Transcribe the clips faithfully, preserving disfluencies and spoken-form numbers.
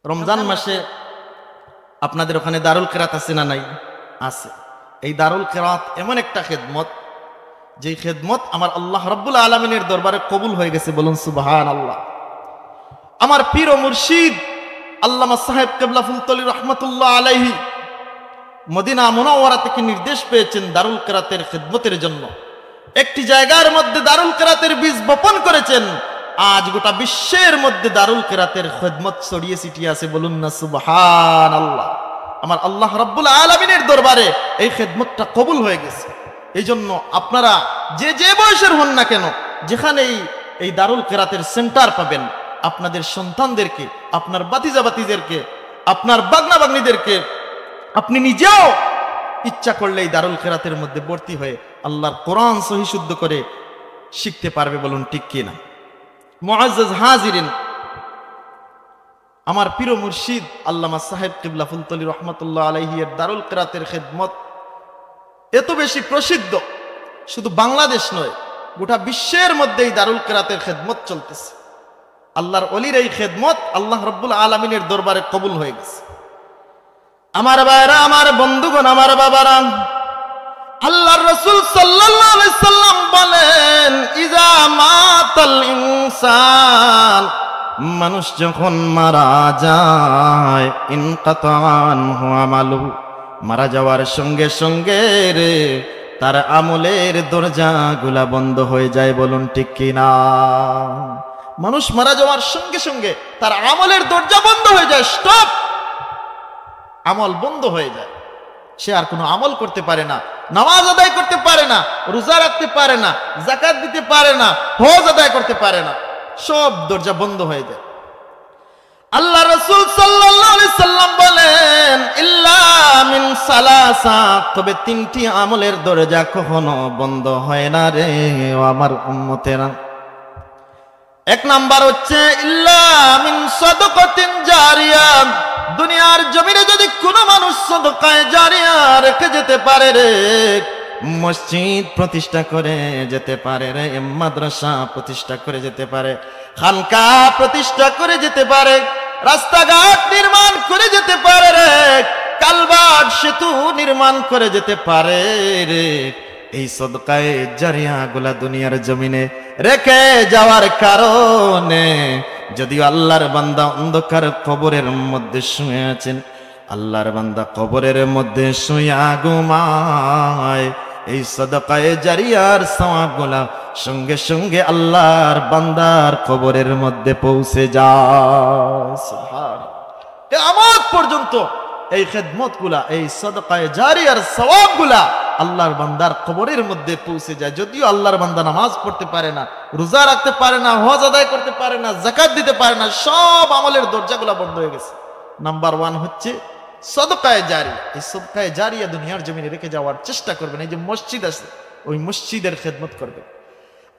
রমজান মাসে আপনাদের ওখানে দারুল কেরাত আছে না নাই? আছে। এই দারুল কেরাত এমন একটা খেদমত, যেই খেদমত আমার আল্লাহ রাব্বুল আলামিনের দরবারে কবুল হয়ে গেছে। বলুন সুবহানাল্লাহ। আমার পীর ও মুর্শিদ আল্লামা সাহেব কেবলা ফুলতলি রহমতুল্লাহ আলাইহি মদিনা মুনাওয়ারা থেকে নির্দেশ পেয়েছেন দারুল কেরাতের খেদমতের জন্য। একটি জায়গার মধ্যে দারুল কেরাতের বীজ বপন করেছেন। আজ গোটা বিশ্বের মধ্যে দারুল কেরাতের খেদমত ছড়িয়ে ছিটিয়ে আছে। বলুন না সুবহানাল্লাহ। আমার আল্লাহ রাব্বুল আলামিনের দরবারে এই খেদমতটা কবুল হয়ে গেছে। এই জন্য আপনারা যে যে বয়সের হন না কেন, যেখানেই এই দারুল কেরাতের সেন্টার পাবেন, আপনাদের সন্তানদেরকে, আপনার বাতিজা বাতিদেরকে, আপনার বাগনা বাগনিদেরকে আপনি নিজেও ইচ্ছা করলে এই দারুল কেরাতের মধ্যে ভর্তি হয়ে আল্লাহর কোরআন সহি শুদ্ধ করে শিখতে পারবে। বলুন ঠিক কি না? মুআজ্জাজ হাজিরিন, আমার পীর ও মুর্শিদ আল্লামা সাহেব কিবলা ফুলতলি রহমতুল্লাহ আলাইহি এর দারুল কেরাতের খেদমত এত বেশি প্রসিদ্ধ, শুধু বাংলাদেশ নয়, গোটা বিশ্বের মধ্যে এই দারুল কেরাতের খেদমত চলতেছে। আল্লাহর অলির এই খেদমত আল্লাহ রাব্বুল আলামিনের দরবারে কবুল হয়ে গেছে। আমার ভাইরা, আমার বন্ধুগণ, আমার বাবারা, আল্লাহর রাসূল সাল্লাল্লাহু আলাইহি সাল্লাম বলেন, "ইজা মাতাল ইনসান", মানুষ যখন মারা যায়, "ইনকাতা আনহু আমালুহু", মারা যাওয়ার সঙ্গে সঙ্গে রে, তার আমলের দরজাগুলা বন্ধ হয়ে যায়। বলুন ঠিক কি না? মানুষ মারা যাওয়ার সঙ্গে সঙ্গে তার আমলের দরজা বন্ধ হয়ে যায়, স্টপ, আমল বন্ধ হয়ে যায়। সে আর কোনো আমল করতে পারে না, নামাজ আদায় করতে পারে না, রোজা রাখতে পারে না, যাকাত দিতে পারে না, হজ আদায় করতে পারে না, সব দরজা বন্ধ হয়ে যায়। আল্লাহ রাসূল সাল্লাল্লাহু আলাইহি সাল্লাম বলেন, "ইল্লা মিন সালাসা", তবে তিনটি আমলের দরজা কখনো বন্ধ হয় না রে, ও আমার উম্মতেরা। এক নাম্বার হচ্ছে, "ইল্লা মিন সাদাকাতিন জারিয়া", দুনিয়ার জমিনে যদি কোনো মানুষ সদকায়ে জারিয়া রেখে যেতে পারে রে, মসজিদ প্রতিষ্ঠা করে যেতে পারে রে, মাদ্রাসা প্রতিষ্ঠা করে যেতে পারে, খানকা প্রতিষ্ঠা করে যেতে পারে, রাস্তাঘাট নির্মাণ করে যেতে পারে রে, কালভার্ট সেতু নির্মাণ করে যেতে পারে রে, এই সদকায়ে জারিয়াগুলা দুনিয়ার জমিনে রেখে যাওয়ার কারণে, যদিও আল্লাহর বান্দা অন্ধকার কবরের মধ্যে শুয়ে আছেন, আল্লাহর বান্দা কবরের মধ্যে শুয়া ঘুমায়, এই সদকায়ে জারিয়ার সওয়াবগুলা সঙ্গে সঙ্গে আল্লাহর বান্দার কবরের মধ্যে পৌঁছে যায়। সুবহান। কিয়ামত পর্যন্ত এই খেদমতগুলা, এই সদকায়ে জারিয়ার সওয়াবগুলা আল্লাহর বান্দার কবরের মধ্যে পৌঁছে যায়। যদিও আল্লাহর বান্দা নামাজ পড়তে পারে না, রোজা রাখতে পারে না, হজ আদায় করতে পারে না, যাকাত দিতে পারে না, সব আমলের দরজাগুলা বন্ধ হয়ে গেছে। নাম্বার ওয়ান হচ্ছে সদকায়ে জারিয়া। এই সদকায়ে জারিয়া দুনিয়ার জমিনে রেখে যাওয়ার চেষ্টা করবেন। এই যে মসজিদ আছে, ওই মসজিদের খেদমত করবেন।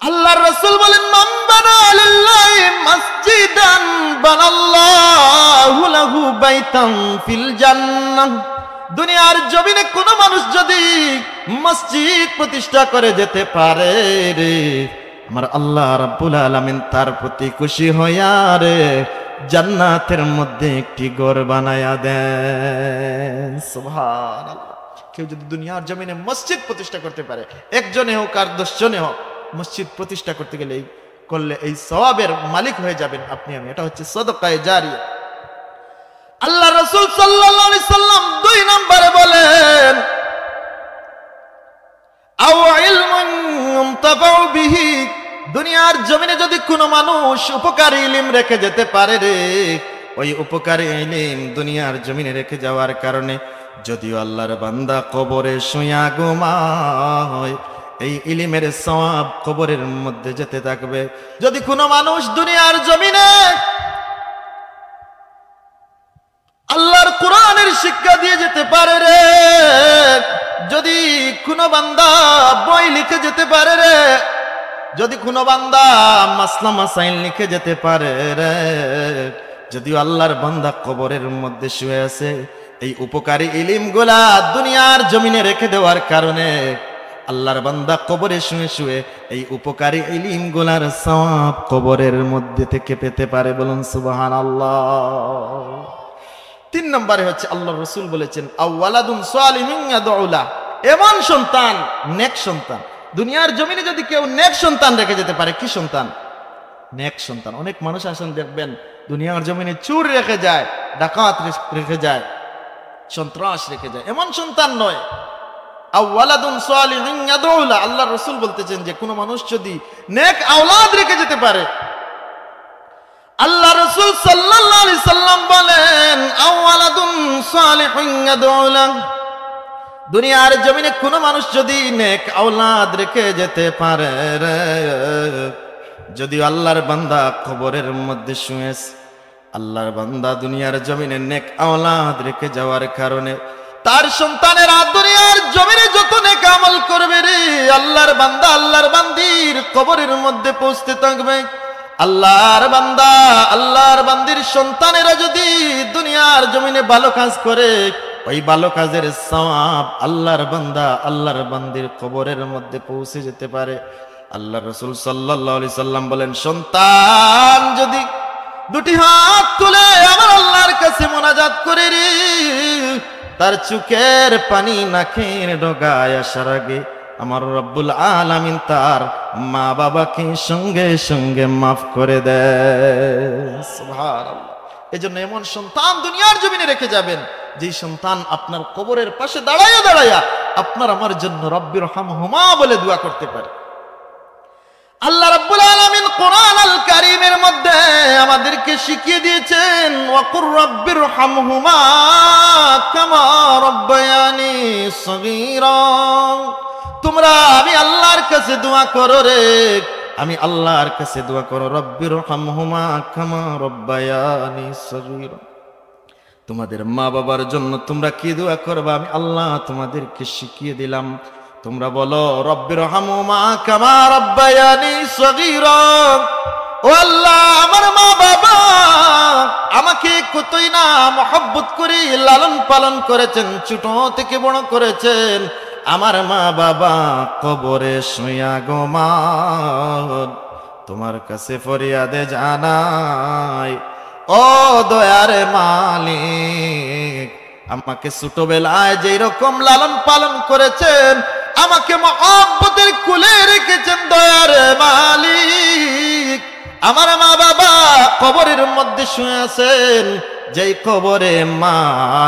আল্লাহর রাসূল বলেন, "মান বানা লিল্লাহি মাসজিদান বানাল্লাহু লাহু বাইতান ফিল জান্নাহ।" দুনিয়ার জমিনে কোনো মানুষ যদি মসজিদ প্রতিষ্ঠা করে যেতে পারে রে, আমার আল্লাহ রাব্বুল আলামিন তার প্রতি খুশি হইয়া রে জান্নাতের মধ্যে একটি ঘর বানায়া দেন। সুবহানাল্লাহ। কেউ যদি দুনিয়ার জমিনে মসজিদ প্রতিষ্ঠা করতে পারে, একজনে হোক আর দশ জনে হোক, মসজিদ প্রতিষ্ঠা করতে গেলে এই, করলে এই সওয়াবের মালিক হয়ে যাবেন আপনি আমি। এটা হচ্ছে সদকায়ে জারিয়া। আল্লাহ রাসূল সাল্লাল্লাহু আলাইহি সাল্লাম দুই নম্বরে বলেন, "আও ইলমুন ইউনতাফাউ বিহি", দুনিয়ার জমিনে যদি কোনো মানুষ উপকারী ইলিম রেখে যেতে পারে রে, ওই উপকারী ইলিম দুনিয়ার জমিনে রেখে যাওয়ার কারণে যদিও আল্লাহর বান্দা কবরে শুয়া ঘুমায়, এই ইলিমের সওয়াব কবরের মধ্যে যেতে থাকবে। যদি কোনো মানুষ দুনিয়ার জমিনে আল্লাহর কোরআনের শিক্ষা দিয়ে যেতে পারে রে, যদি কোনো বান্দা বই লিখে যেতে পারে রে, যদি কোনো বান্দা মাসলা মাসাইল লিখে যেতে পারে রে, যদিও আল্লাহর বান্দা কবরের মধ্যে শুয়ে আছে, এই উপকারী ইলিমগুলা দুনিয়ার জমিনে রেখে দেওয়ার কারণে আল্লাহর বান্দা কবরে শুয়ে শুয়ে এই উপকারী ইলিমগুলার সওয়াব কবরের মধ্যে থেকে পেতে পারে। বলুন সুবহানাল্লাহ। নম্বরে হচ্ছে আল্লাহর রসুল বলেছেন, "আও ওয়ালাদুন সালিহুন ইয়াদউলা", এমন সন্তান, নেক সন্তান। দুনিয়ার জমিনে যদি কেউ নেক সন্তান রেখে যেতে পারে, কি সন্তান? নেক সন্তান। অনেক মানুষ আছেন দেখবেন, দুনিয়ার জমিনে চুর রেখে যায়, ডাকাত রে-, রেখে যায়, সন্ত্রাস রেখে যায়, এমন সন্তান নয়। "আও ওয়ালাদুন সালিহুন ইয়াদউলা", আল্লাহর রসুল বলতেছেন যে কোনো মানুষ যদি নেক আওলাদ রেখে যেতে পারে, আল্লাহ রসুল সাল্লাল্লাহু আলাইহি সাল্লাম বলেন, "আও ওয়ালাদুন সালিহুন ইয়াদউলা", দুনিয়ার জমিনে কোনো মানুষ যদি নেক আওলাদ রেখে যেতে পারে, যদিও আল্লাহর বান্দা কবরের মধ্যে শুয়ে আছে, আল্লাহর বান্দা দুনিয়ার জমিনে নেক আওলাদ রেখে যাওয়ার কারণে তার সন্তানেরা দুনিয়ার জমিনে যত নেক আমল করবে রে, আল্লাহর বান্দা, আল্লাহর বান্দির কবরের মধ্যে পৌঁছতে থাকবে। আল্লাহর বান্দা, আল্লাহর বান্দির সন্তানেরা যদি দুনিয়ার জমিনে ভালো কাজ করে, ওই ভালো কাজের সওয়াব আল্লাহর বান্দা, আল্লাহর বান্দির কবরের মধ্যে পৌঁছে যেতে পারে। আল্লাহর রসুল সাল্লাল্লাহু আলাইহি সাল্লাম বলেন, সন্তান যদি দুটি হাত তুলে আমার আল্লাহর কাছে মোনাজাত করে রে, তার চোখের পানি নাকের ডগায় আসার আগে আমার রব্বুল আলামিন তার মা বাবাকে সঙ্গে সঙ্গে মাফ করে দেয়। সুবহানাল্লাহ। এজন্য এমন সন্তান দুনিয়ার জমিনে রেখে যাবেন, যেই সন্তান আপনার কবরের পাশে দাঁড়াইয়া দাঁড়াইয়া আপনার আমার জন্য "রব্বির হামহুমা" বলে দোয়া করতে পারে। আল্লাহ রাব্বুল আলামিন কোরআন আল কারীমের মধ্যে আমাদেরকে শিখিয়ে দিয়েছেন, "ওয়াকুর রব্বির হামহুমা কামা রব্বায়ানি সগীরা।" তোমরা আমি আল্লাহর কাছে দোয়া করো রে, আমি আল্লাহর কাছে দোয়া করো, "রব্বির হামহুমা কামা রব্বায়ানি সগীরা।" তোমাদের মা বাবার জন্য তোমরা কি দোয়া করবা, আমি আল্লাহ তোমাদেরকে শিখিয়ে দিলাম। তোমরা বলো, "রব্বির হামহুমা কামা রব্বায়ানি সগীরা।" ও আল্লাহ, আমার মা বাবা আমাকে কতই না মহব্বত করে লালন পালন করেছেন, ছোট থেকে বড় করেছেন। আমার মা বাবা কবরে শুয়া গো মা, তোমার কাছে ফরিয়াদে জানাই, ও দয়ার মালিক, আমাকে ছোটবেলায় যেই রকম লালন পালন করেছেন, আমাকে মহব্বতের কুলে রেখেছেন, দয়ার মালিক, আমার মা বাবা কবরের মধ্যে শুয়ে আছেন, যেই কবরে মা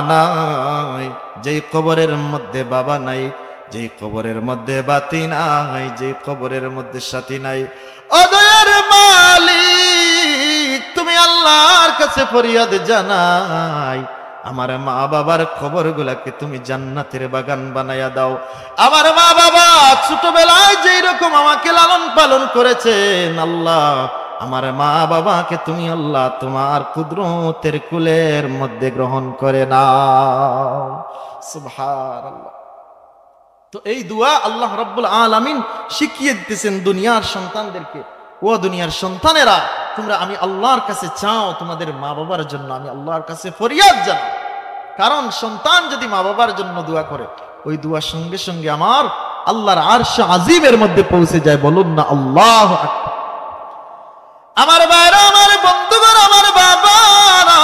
নাই, যেই কবরের মধ্যে বাবা নাই, যেই কবরের মধ্যে বাতি নাই, যেই কবরের মধ্যে সাথী নাই, ও দয়ার মালিক, তুমি আল্লাহর কাছে ফরিয়াদ জানাই, আমার মা বাবার কবরগুলাকে তুমি জান্নাতের বাগান বানাইয়া দাও। আমার মা বাবা ছোটবেলায় যেই রকম আমাকে লালন পালন করেছেন, আল্লাহ, আমার মা বাবাকে তুমি, আল্লাহ, তোমার কুদরতের কুলের মধ্যে গ্রহণ করে নাও। সুবহানাল্লাহ। তো এই দোয়া আল্লাহ রাব্বুল আলামিন শিখিয়ে দিতেছেন দুনিয়ার সন্তানদেরকে, "ও দুনিয়ার সন্তানেরা, তোমরা আমি আল্লাহর কাছে চাও তোমাদের মা বাবার জন্য, আমি আল্লাহর কাছে ফরিয়াদ জানাও।" কারণ সন্তান যদি মা বাবার জন্য দোয়া করে, ওই দোয়া সঙ্গে সঙ্গে আমার আল্লাহর আরশে আজিমের মধ্যে পৌঁছে যায়। বলুন না, আল্লাহু আকবার। আমার ভাইরা, আমার বন্ধুগণ, আমার বাবারা,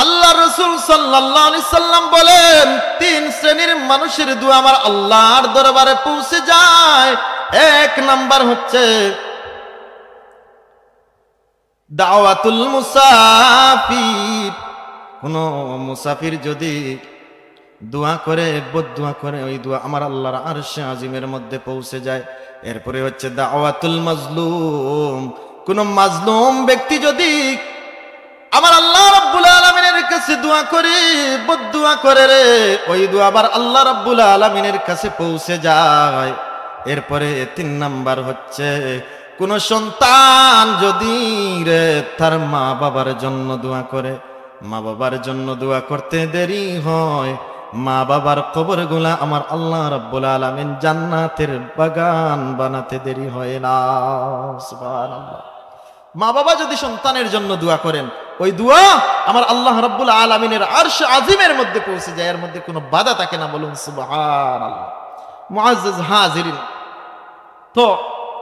আল্লাহর রাসূল সাল্লাল্লাহু আলাইহি সাল্লাম বলেন, তিন শ্রেণীর মানুষের দোয়া আমার আল্লাহর দরবারে পৌঁছে যায়। এক নাম্বার হচ্ছে দাওয়াতুল মুসাফির। কোনো মুসাফির যদি দোয়া করে, বদদোয়া করে, ওই দোয়া আমার আল্লাহর আরশে আজিমের মধ্যে পৌঁছে যায়। এরপরে হচ্ছে দাওয়াতুল মাজলুম। কোনো মাজলুম ব্যক্তি যদি আমার আল্লাহ রাব্বুল আলামিনের কাছে দোয়া করে, বদদোয়া করে রে, ওই দোয়া আবার আল্লাহ রাব্বুল আলামিনের কাছে পৌঁছে যায়। এরপরে তিন নাম্বার হচ্ছে, কোনো সন্তান যদি রে তার মা বাবার জন্য দোয়া করে, মা বাবার জন্য দোয়া করতে দেরি হয়, মা বাবার কবরগুলা আমার আল্লাহ রাব্বুল আলামিন জান্নাতের বাগান বানাতে দেরি হয় না। সুবহানাল্লাহ। মা বাবা যদি সন্তানের জন্য দোয়া করেন, ওই দোয়া আমার আল্লাহ রাব্বুল আলামিনের আরশ আজিমের মধ্যে পৌঁছে যায়, এর মধ্যে কোনো বাধা থাকে না। বলুন সুবহানাল্লাহ। মুআজ্জাজ হাজিরিন, তো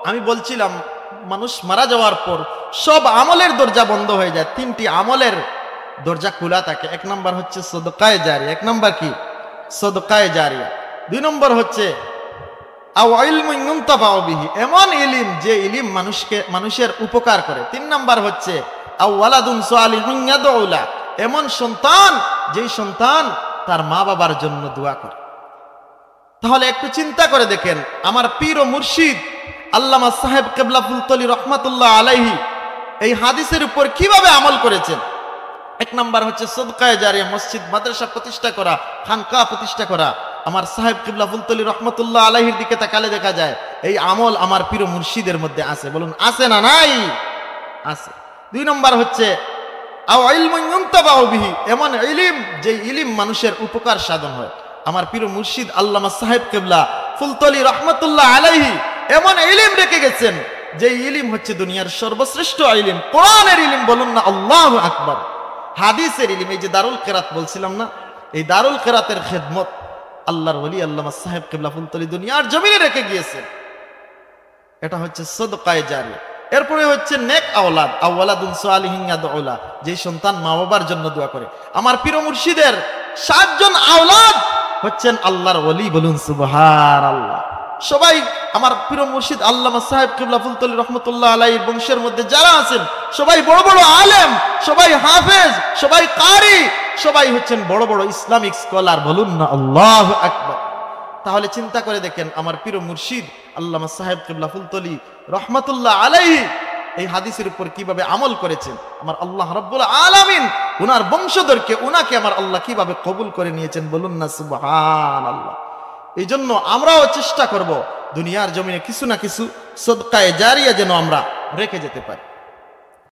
আমি বলছিলাম, মানুষ মারা যাওয়ার পর সব আমলের দরজা বন্ধ হয়ে যায়, তিনটি আমলের দরজা খোলা থাকে। এক নাম্বার হচ্ছে সদকায়ে জারিয়া। এক নাম্বার কি? সদকায়ে জারিয়া। দুই নম্বর হচ্ছে আও ইলমুন ইউনতাফাউ বিহি, এমন ইলিম যে ইলিম মানুষকে, মানুষের উপকার করে। তিন নাম্বার হচ্ছে আও ওয়ালাদুন সালিহুন ইয়াদউ লা, এমন সন্তান যেই সন্তান তার মা বাবার জন্য দোয়া করে। তাহলে একটু চিন্তা করে দেখেন, আমার পীর ও মুর্শিদ আল্লামা সাহেব কেবলা ফুলতলি রহমাতুল্লাহ আলাইহি এই হাদিসের উপর কিভাবে আমল করেছেন। এক নাম্বার হচ্ছে সদকায়ে জারিয়া, মসজিদ মাদ্রাসা প্রতিষ্ঠা করা, খানকা প্রতিষ্ঠা করা। আমার সাহেব কিবলা ফুলতলি রহমতুল্লাহ আলাইহির দিকে তাকালে দেখা যায় এই আমল আমার পীর মুর্শিদের মধ্যে আছে। বলুন, আছে না নাই? আছে। দুই নম্বর হচ্ছে আও ইলমুন ইউনতাফাউ বিহি, এমন ইলিম যে ইলিম মানুষের উপকার সাধন হয়। আমার পীর মুর্শিদ আল্লামা সাহেব কিবলা ফুলতলি রহমতুল্লাহ আলাইহি এমন ইলিম রেখে গেছেন যে ইলিম হচ্ছে দুনিয়ার সর্বশ্রেষ্ঠ ইলিম, কোরআনের ইলিম। বলুন না আল্লাহু আকবার। হাদিসের ইলিম, এই যে দারুল কেরাত বলছিলাম না, এই দারুল কেরাতের খেদমত আল্লাহর ওলি আল্লামা সাহেব কিবলা ফুলতলি দুনিয়ার জমিনে রেখে গিয়েছেন। এটা হচ্ছে সদকায়ে জারিয়া। এরপরে হচ্ছে নেক আওলাদ, আওলাদুন সালিহিন ইয়াদউ লা, যেই সন্তান মা বাবার জন্য দোয়া করে। আমার পীর মুর্শিদের সাতজন আওলাদ হচ্ছেন আল্লাহর ওলি। বলুন সুবহানাল্লাহ। সবাই আমার পীর মুর্শিদ আল্লামা সাহেব কিবলা ফুলতলি রহমতুল্লাহ আলাইহির বংশের মধ্যে যারা আছেন, সবাই বড় বড় আলেম, সবাই হাফেজ, সবাই কারি, সবাই হচ্ছেন বড় বড় ইসলামিক স্কলার। বলুন না আল্লাহু আকবার। তাহলে চিন্তা করে দেখেন, আমার পীর মুর্শিদ আল্লামা সাহেব কিবলা ফুলতলি রহমাতুল্লাহ আলাইহি এই হাদিসের উপর কিভাবে আমল করেছেন। আমার আল্লাহ রাব্বুল আলামিন ওনার বংশধরকে, ওনাকে আমার আল্লাহ কিভাবে কবুল করে নিয়েছেন। বলুন না সুবহানাল্লাহ। এই জন্য আমরাও চেষ্টা করব দুনিয়ার জমিনে কিছু না কিছু সদকায়ে জারিয়া যেন আমরা রেখে যেতে পারি।